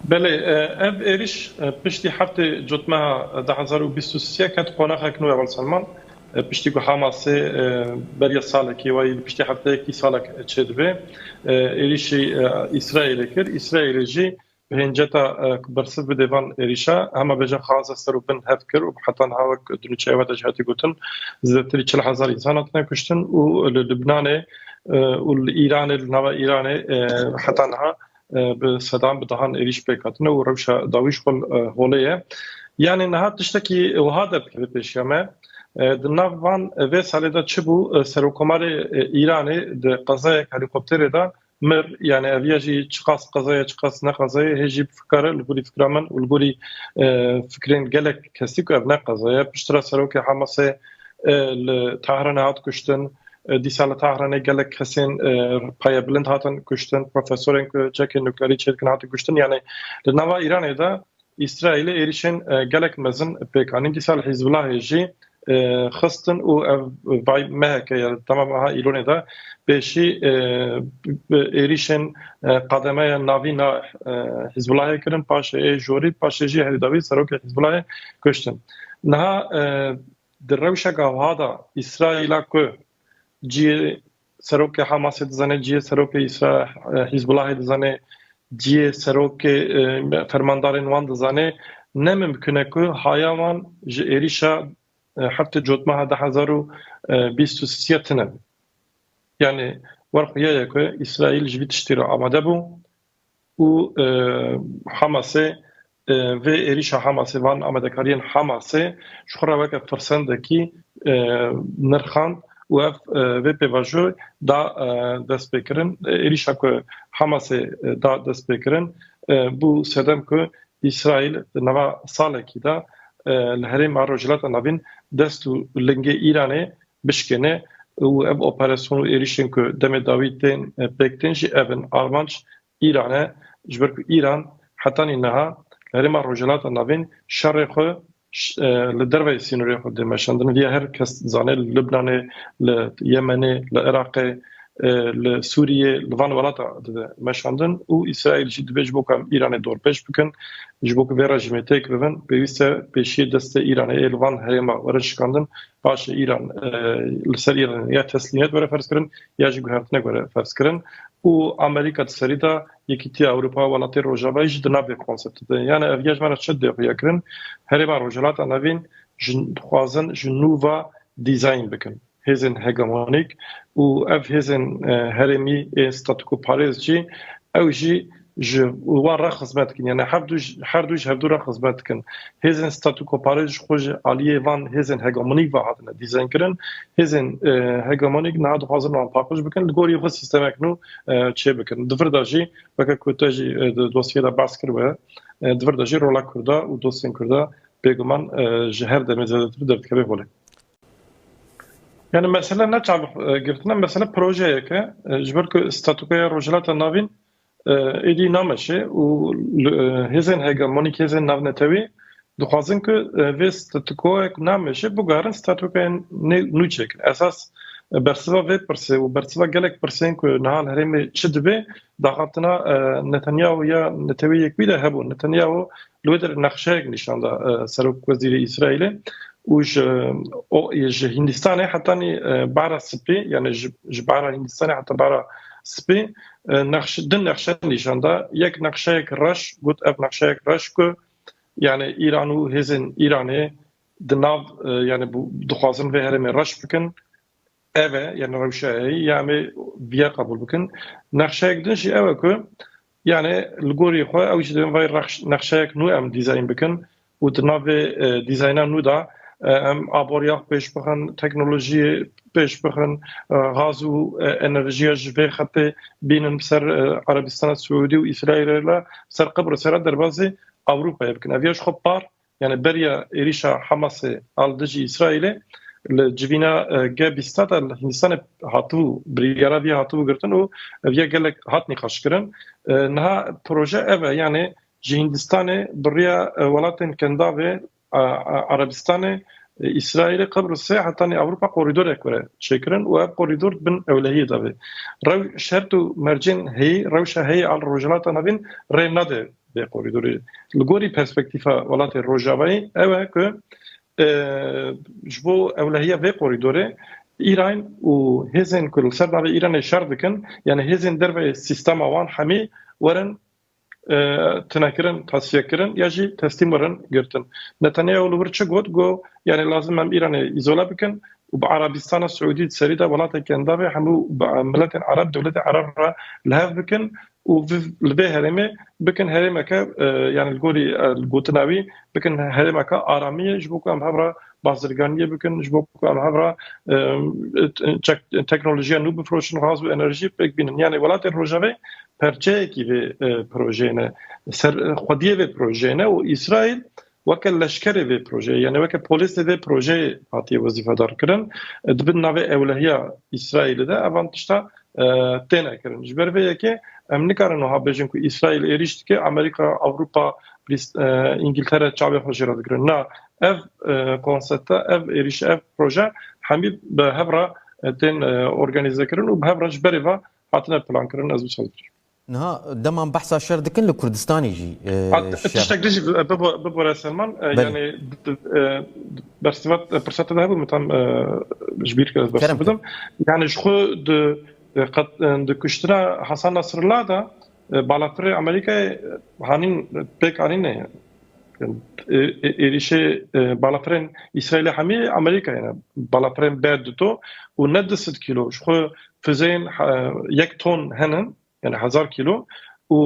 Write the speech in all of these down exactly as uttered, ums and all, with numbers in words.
Belê, e, ev êriş, e, piştî heftê Cotmeha du hezar û bîst û sê ket qonaxek nû, Heval Selman. E, piştî ku Hamasê, e, beriya salekê wayî, piştî hefteyekî salek çêdibe, e, êrişî, e, Îsraîlê kir. Îsraîlê jî bi hênceta, e, ku bersiv bide van êrişa, hema bêje xaze ser û bin hev kir û heta niha wek di nûçeya we de jî hatî gotin, zêdetirî çil hezar însan hatine kuştin û li Lubnanê, e, û li Îranê, li nava Îranê, e, heta niha e, bi sedan, bi dehan êrîş pêk hatine û rewşa dawî ji xwe, e, holê ye. Yanî niha tiştekî wiha derdikeve pêşiya me. E, di nav van, e, vê salê de çi bû? E, Serokkomarê, e, Îranê di qezayek helîkopterê de mir. Yanî ev ya jî çiqas qezaya, çiqas ne qezaya, hê jî fikare li gorî fikra min û li gorî, e, fikrên gelek kesî ku ev ne qezaya. Piştre serokê Hamasê, e, li Tehranê hat kuştin. E, dîsa li Tahranê gelek kesên, e, payebilind hatin kuştin, profesorên ku çekên nukleerî çêdikin hatin kuştin. Yanî li nava Îranê de Îsraîlê êrişên, e, gelek mezin pêk anîn. Dîsa li Hîzbulahê jî, e, xistin û ev vay meheke ya li dema meha Îlonê de pêşî, e, êrişên, e, qademeya navîn a, e, Hîzbulahê kirin, paşê ê jorî, paşê jî herî dawî serokê Hîzbulahê kuştin. Niha, e, di rewşeka wiha de Îsraîla ku cihê serokê Hamasê dizane, cihê serokê Îsra-, e, Hîzbulahê dizane, cihê serokê, e, fermandarên wan dizane, ne mimkun e ku haya wan ji êrîşa, e, heftê Cotmeha du hezar û bîst û sê tune. Yanî werxuya ye ku Îsraîl ji vî tiştî re amade bû û, e, Hamasê, e, vê êrîşa Hamasê, van amadekariyên Hamasê ji xwe re weke firsendekî, e, nirxand û ev, e, vê pêvajoyê da, e, destpêkirin. E, êrîşa ku Hamasê, e, da destpêkirin, e, bû sedem ku Îsraîl di nava salekî de, e, li herêma Rojhilata Navîn dest û lingê Îranê bişkêne û ev operasyon û êrîşên ku demê dawî tên, e, pêk tên jî ev in. Armanc Îran e, ji ber ku Îran hetanî niha li herêma Rojhilata Navîn şerê xwe ş-, e, li derveyî sînorê xwe dê meşandin. Viya her kes dizane, li Libnanê, li Yemenê, li Iraqê, e, li Sûriyê, li van welata dide meşandin û Îsraîl jî dibê ji bo ku em Îranê dorpêç bikin, ji bo ku vê rejîmê têk bibin, pêwîst e pêşiyê destê Îranê ê li van herêma werin şikandin, paşê Îran, e, li ser Îranê ya teslîmiyet were ferzkirin ya jî guhertinek were ferzkirin. Û Amerîka di serî de, Yekîtiya Ewropa, welatê Rojavayî jî di nav vê konseptê de. Yani ev ya ji me re çi dê xuya kirin? Herêma Rojhilata Navîn ji, dixwazin ji nû ve dîzayn bikin hêzên hegemonîk û ev hêzên, e, herêmî ê statûkoparêz jî, ew jî ji wan re xizmet dikin. Yani her du, her du ji hevdu re xizmet dikin. Hêzên statûkoparêz ji xwe ji aliyê van hêzên hegemonîk ve hatine dîzayn kirin. Hêzên, e, hegemonîk niha dixwazin wan paqij bikin, li gorî xwe sîstemek nû, e, çê bikin. Di vir de jî, weke ku te jî, e, di dosyê de behs kiribe, e, di vir de jî rola Kurda û dostên Kurda bêguman, e, ji her demê zêdetir derdikeve holê. Yani mesele ne çav, e, girtine, mesele projeyek e. E, ji ber ku statûkaya Rojhilata Navîn, e, êdî nameşe û li, e, hêzên hegemonîk, hêzên navnetewî dixwazin ku, e, vê statûkoyek nameşe biguherin statûkoyên nê-, nû çêkin. Esas, e, bersiva vê pirsê û bersiva gelek pirsên ku niha li herêmê çi dibe, daxatina, e, Netanyahu ya Netewê Yekbûyî de hebû. Netanyahu li wê derê nexşeyek nîşan da, e, Serokwezîrê Îsraîlê û ji, o, ji Hindistanê hetanî, e, Behra Spî, yani ji, ji Behra Hindistanê heta Behra Spî, e, nexş-, du nexşe nîşan da. Yek nexşeyek reş, got ev nexşeyek reş ku, yani Îran û hêzên Îranê di nav, e, yani bu, dixwazin vê herêmê reş bikin. Ev e, yani rewşa heyî, ya em ê viya qebûl bikin. Nexşeyek din jî ew e ku, yani li gorî xwe ew jî dibên vay rexş-, nexşeyek nû em dîzayn bikin û di nav vê, e, dîzayna nû de, e, em aboriya xwe pêş bixin, teknolojiyê pêş bixin, e, gaz û, e, enerjiya ji vê xetê bînin ser, e, Erebistana Siûdî û Îsraîlê re, ser Qibrisê re derbazî Ewropayê bikin. Ev ya ji xwe par Yani beriya êrîşa Hamasê a li dijî Îsraîlê li civîna, e, G bîst de li Hindistanê hatibû, biryara vî hatibû girtin û vîya gelek hat nîqaşkirin. E, niha proje ev e, yani ji Hindistanê bi riya, e, welatên Kendavê, e, e, Erebistanê, e, Îsraîlê, Qibrisê hetanî Ewropa korîdorek were çêkirin û ev korîdor bin ewlehiyê de bê. Rew-, şert û mercên heyî, rewşa heyî a li Rojhilata Navîn rê nade vê korîdorê. Li gorî perspektîfa welatê Rojavayê ew e ku, e, ji bo ewlehiya vê korîdorê Îran û hêzên ku li ser navê Îranê şer dikin, yani hêzên derve sîstema wan hemî werin, e, tinekirin, tasfiyekirin ya jî teslîm werin girtin. Netanyahu li wir çi got? Got, yani lazim em Îranê îzole bikin û bi Erebistana Siûdî di serî de, welatekî endavê hemû bi miletên Ereb, dewletê Ereb re li hev bikin û vi-, li vê herêmê bikin herêmeke, e, yani li gorî, e, gotina wî, bikin herêmeke aramiyê, ji bo ku em hev re bazirganiyê bikin, ji bo ku em hev re, e, çek-, teknolojiya nû bifiroşin, gaz û enerjî pêk bînin. Yani welatê Rojavê perçeyekî vê, e, projeyê ne, ser, e, xwediyê vê projeyê ne û Îsraîl weke leşkerê vê projeyê, yani weke polîsê vê projeyê hatiye wezîfedar kirin. E, di bin navê ewlehiya Îsraîlê de evan tişta, e, têne kirin. Ji ber vê yekê em nikarin wiha bêjin ku Îsraîl êrîş dike, Amerîka, Ewropa, Brîs-, e, Îngiltere çavê xwe jê re digirin. Na, ev, e, konsepte, ev êrîş, ev proje hemî bi hev re, e, tên, e, organîze kirin û bi hev re ji berê ve hatine plan kirin, ez wisa dibêjim. Niha deman behsa şer dikin li Kurdistanê jî, e, Ha, şer. Tiştek din jî bibore Selman, e, Belê. Yani, d-, d-, e, bersiva, e, pirsa te de hebû, min tam, e, ji bîr kir ez bersiv Kerem bidim. Yani, ji xwe di, e, qet-, e, di kuştina Hasan Nasrullah de, e, balafirê Amerîkayê, e, hanîn, e, pêk anîne. E, e, êrîşê, e, balafirên Îsraîlê hemî Amerîkayê ne. Balafirên B duto û ne du sed kîlo. Ji xwe füzeyên, e, yek ton henin. Yani hezar kîlo û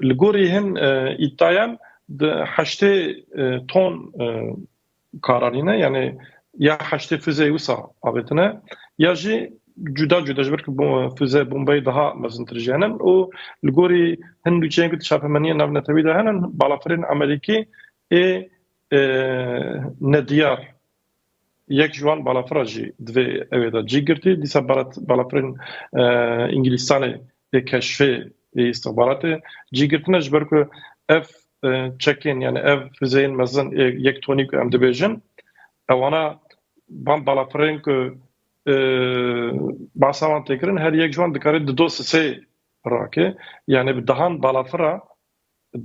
li gorî hin, e, îddiayan di heştê, e, ton, e, karanîne, yani ya heştê füzeyê wisa avêtine, ya jî cuda cuda, ji ber ku bo-, füze bombeyê daha mezintir jî henin û li gorî hin nûçeyên ku di çapemeniyên navnetewî de henin, balafirên Amerîkî ê, e, nediyar yek ji wan balafira jî divê ew ê de cî girtî. Dîsa balat-, balafirên, e, Îngilîstanê ê keşfê ê îstixbaratê cî girtine, ji ber ku ev, e, çekên, yani ev füzeyên mezin ê yek tonî ku em dibêjin, ewana van balafirên ku, e, bahsa wan tê kirin, her yek ji wan dikare di do sisê rake. Yani bi dehan balafira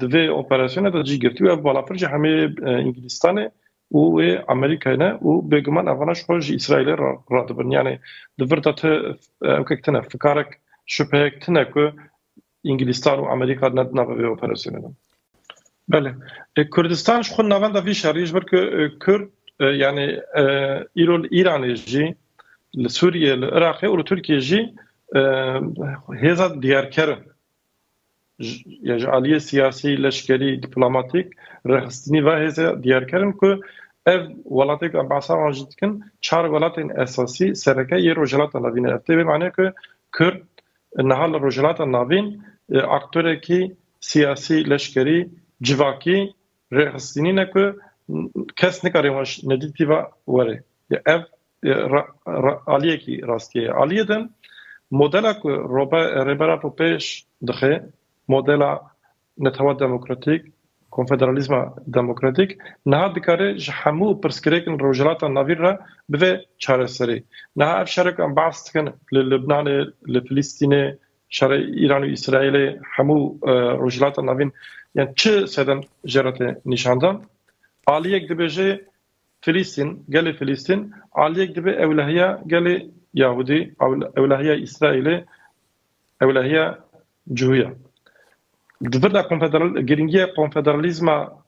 di vê operasyonê de cî girtî û ev balafir jî hemê, e, Îngilîstanê û wê Amerîkayê ne û bêguman evana ji xwe ji Îsraîlê ra-, radibin. Yani di vir de ti, e, ewkek tine, fikarek, şüpheyek tine ku Îngilîstan û Amerîka ne di nava vê operasyonê de. Belê. E, Kurdistan ji xwe navenda vî şerî, ji ber ku, e, Kurd, e, yani, e, îro li Îranê jî, li Sûriyê, li Iraqê û li Tirkiyê jî, e, hêza diyarker in. Ji, ya ji aliyê siyasî, leşkerî, dîplomatîk, rêxistinî ve hêze diyarker in ku ev welatê ku em behsa wan jî dikin, çar welatên esasî sereke yê Rojhilata Navîn e. Ev tê vê manê ku Kurd niha li Rojhilata Navîn, e, aktorekî siyasî, leşkerî, civakî, rêxistinî ne ku kes nikare wan nedîtî ve were. Ya ev, e, ra-, ra-, aliyekî rastiyê ye. Aliyê din modela ku Robe-, Rêber Apo pêş dixe, modela netewa demokratîk, konfederalîzma demokratîk, niha dikare ji hemû pirsgirêkên Rojhilata Navîn re bive çareserî. Niha ev şerek em behs dikin li Libnanê, li Filistînê, şerê Îran û Îsraîlê, hemû, e, Rojhilata Navîn, yani çi sedem jê re tê nîşandan? Aliyek dibêje Filistîn, gelê Filistîn, aliyek dibe ewlehiya gelê Yahûdî, ewl-, ewlehiya Îsraîlê, ewlehiya Cihûya. Di vir de konfederal-, girîngiya konfederalîzma,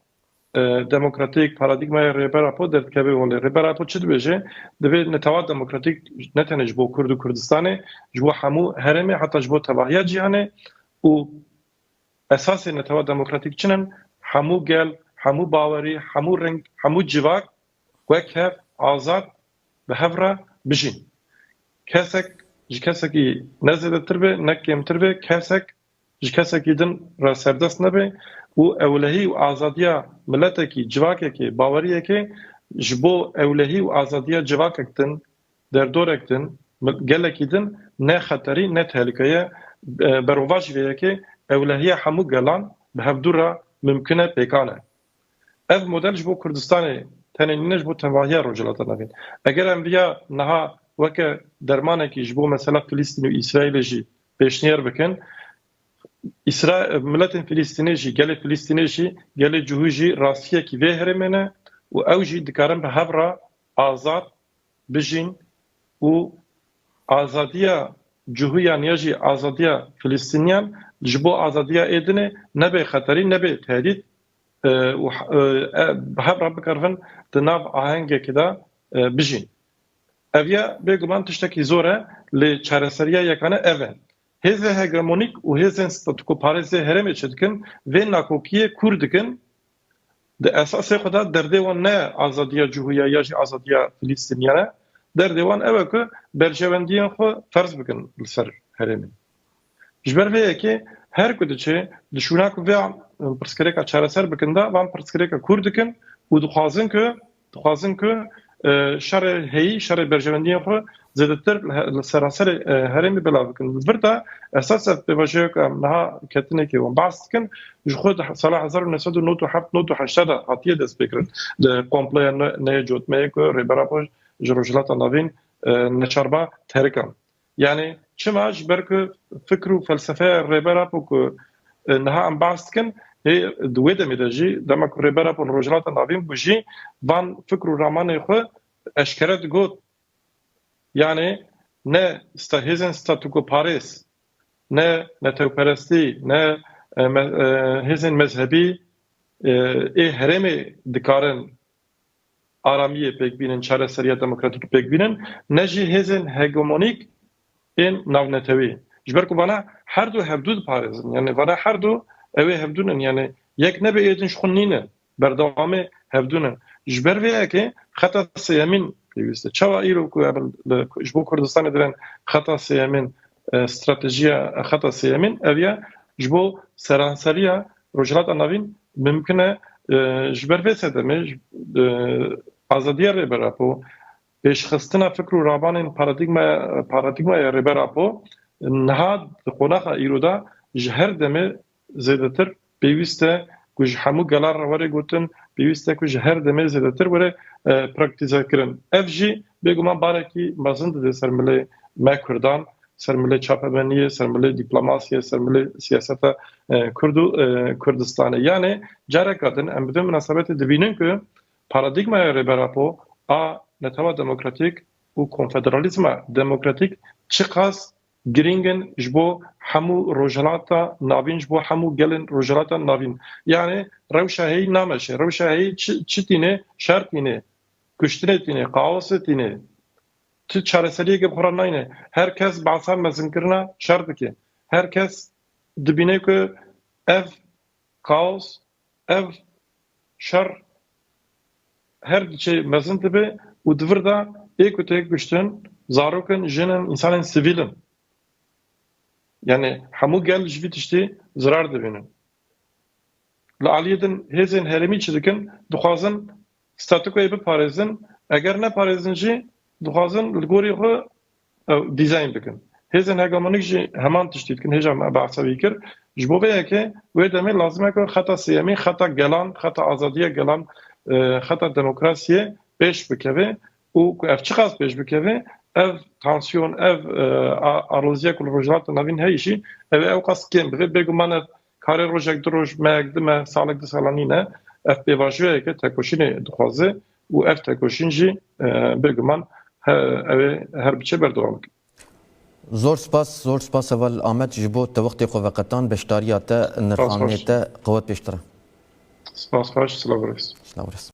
e, demokratîk, paradîgmaya Rêber Apo derdikeve holê. Rêber Apo çi dibêje? Dibê netewa demokratîk ne tenê ji bo Kurd û Kurdistanê, ji bo hemû herêmê, heta ji bo tevahiya cîhanê û esasê netewa demokratîk çi ne? Hemû gel, hemû bawerî, hemû reng, hemû civak wek hev azad bi hev re bijîn. Kesek ji kesekî ne zêdetir be, ne kêmtir be, kesek ji kesekî din re serdest nebe û ewlehî û azadiya miletekî, civakekê, baweriyekê ji bo ewlehî û azadiya civakek din, derdorek din, gelekî din ne xeterî, ne tehlike ye. E, berovajî vê yekê ewlehiya hemû gelan bi hevdû re mimkun e, pêkan e. Ev model ji bo Kurdistanê tenê nîne, ji bo tevahiya Rojhilata Navîn. Eger em viya niha weke dermanekî ji bo mesela Filistîn û Îsraîlê jî pêşniyar bikin, Îsra-, miletên Filistînê jî, gelê Filistînê jî, gelê Cihû jî rastiyekî vê herêmê ne û ew jî dikarin bi hev re azad bijîn û azadiya Cihûyan ya jî azadiya Filistîniyan ji bo azadiya ê dinê nebe xeterî, nebe tehdît, e, û, e, e, bi hev re bikaribin di nav ahengekê de, e, bijîn. Ev ya bêguman tiştekî zor e, lê çareseriya yekane ev e. Hêzên hegemonîk û hêzên statûkoparêz ê herêmê çi dikin? Vê nakokiyê kûr dikin. Di esasê xwe de derdê wan ne azadiya Cihûya ya jî azadiya Filistîniyan e. Derdê wan ew e ku berjewendiyên xwe ferz bikin li ser herêmê. Ji ber vê yekê her ku diçe, di şûna ku vê pirsgirêka çareser bikin de, van pirsgirêka kûr dikin û dixwazin ku, dixwazin ku, e, şerê heyî, şerê berjewendiyên xwe zêdetir li he-, li seranserê, e, herêmê belav bikin. Li vir de esas ev pêvajoya ku em niha ketinekê wan behs dikin, ji xwe di sala hezar û neh sed û nod û heft nod û heşt de hatiye destpêkirin. Di komploya nû-, neyê cotmeyê ku Rêber Apo ji Rojhilata Navîn, e, neçarba terika. Yani çima? Ji ber ku fikr û felsefeya Rêber Apo ku, e, niha em behs dikin, hê di wê demê de jî, dema ku Rêber Apo li Rojhilata Navîn bû jî, van fikr û ramanê xwe eşkere digot. Yani ne sta-, hêzên statûkoparêz, ne netewperestî, ne, e, me-, e, hêzên mezhebî, e, ê herêmê dikarin aramiyê pêk bînin, çareseriya demokratîk pêk bînin, ne jî hêzên hegemonîk ên navnetewî. Ji ber ku vana her du hevdu diparêzin. Yani vana her du ew ê hevdu nin. Yani yek nebe ê din ji xwe nîne. Berdewamê hevdu nin. Ji ber vê yekê xeta sêyemîn pêwîst e. Çawa îro ku em li, ji bo Kurdistanê dirin xeta sêyemîn, e, stratejiya xeta sêyemîn, ev ya ji bo seranseriya Rojhilata Navîn mimkin e, e, ji ber vê sedemê, e, azadiya Rêber Apo, pêşxistina fikr û ramanên paradîgmaya, paradîgmaya Rêber Apo, niha di qonaxa îro de ji her demê zêdetir pêwîst e ku ji hemû gelan re were gotin, pêwîst e ku ji her demê zêdetir were, e, praktîze kirin. Ev jî bêguman barekî mezin dide ser milê me Kurdan, ser milê çapemeniyê, ser milê dîplomasiyê, ser milê siyaseta, e, Kurd û, e, Kurdistanê. Yani careka din em bi vê minasebetê dibînin ku paradîgmaya Rêber Apo a netewa demokratîk û konfederalîzma demokratîk çiqas girîng in ji bo hemû Rojhilata Navîn, ji bo hemû gelên Rojhilata Navîn. Yani rewşa heyî nameşe. Rewşa heyî çi, çi tîne? Şer tîne, kuştinê tîne, kaosê tîne. Tu çareseriyeke bi xwe re nayne. Her kes behsa mezinkirina şer dike. Her kes dibîne ku ev kaos, ev şer her diçe mezin dibe û di vir de ê ku tê kuştin, zarok in, jin in, însanên sivîl in. Yani hemû gel ji vî tiştî zirar dibînin. Li aliyê din hêzên herêmî çi dikin? Dixwazin statûkoyê biparêzin. Eger neparêzin jî, dixwazin li gorî xwe, ew, dîzayn bikin. Hêzên hegemonîk jî heman tiştî dikin, hêja me behsa wî kir. Ji bo vê yekê wê demê lazim e ku xeta sêyemî, xeta gelan, xeta azadiya gelan, e, xeta demokrasiyê pêş bikeve û ku ev çiqas pêş bikeve, ev tansiyon, ev, e, a-, aloziya ku li Rojhilata Navîn heye jî, ew ê ew qas kêm bibe. Bêguman ev karê rojek, du roj, mehek, du meh, salek, du sala nîne. Ev pêvajoyeke tekoşînê dixwaze û ev tekoşîn jî, e, bêguman he-, ew ê her biçe berdewam bike. Zor spas, zor spas heval Amed ji bo te wextê xwe veqetan, beşdariya te, nirxanê te, qewet pêştire. Spas xweş, silav û rêz. Silav û rêz.